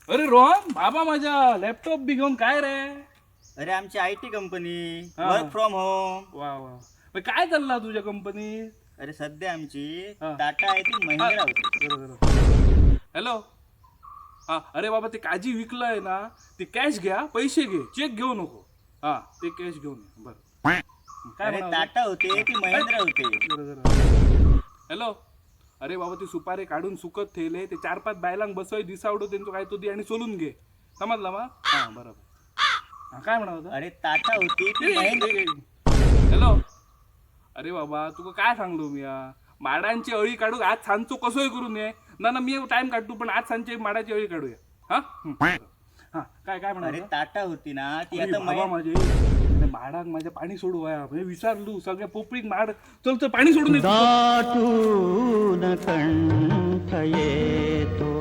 अरे रोहन बाबा, माझ्या लॅपटॉप बी घेऊन काय रे? अरे, आमची IT company. हा. Work from home. वा वा, मग काय चालला तुझ्या कंपनीत? अरे, सध्या आमची हा. टाटा आहे ती महिंद्रा होती. हॅलो, हा, अरे बाबा, ते काजी विकलंय ना, ते कॅश घ्या, पैसे घे, चेक घेऊ नको. हा, ते कॅश घेऊन ये. बरं, काय अरे, म्हणावं? टाटा होते ती महिंद्रा होते. हॅलो, अरे बाबा, ते सुपारे काढून सुकत ठेवले, ते चार पाच बायलांक बसवाय दिसावडो, त्यांचं काय तो दे आणि सोलून घे. समजलं मा? हा, बरोबर. हा, काय म्हणत होता? अरे, टाटा होती ती महिंद्रा. हॅलो, अरे बाबा, तुका काय सांगलो मी? हा, माडांची अळी काढू आज सांजचो, कसोय करून ये ना. ना, मी टाइम काढतो, पण आज सांजचे माडाची अळी काढूया. हा हं, बरं. हा, काय काय अरे, म्हणा? टाटा होती ना ती अरे आता बाबा, महिंद्रा. माझे, अरे माडाक माझ्या पाणी सोडू आहे म्हणजे विसरलू सगळ्या पोपळीक माड. चल चल, पाणी सोडून ये. दाटून कंठ येतो.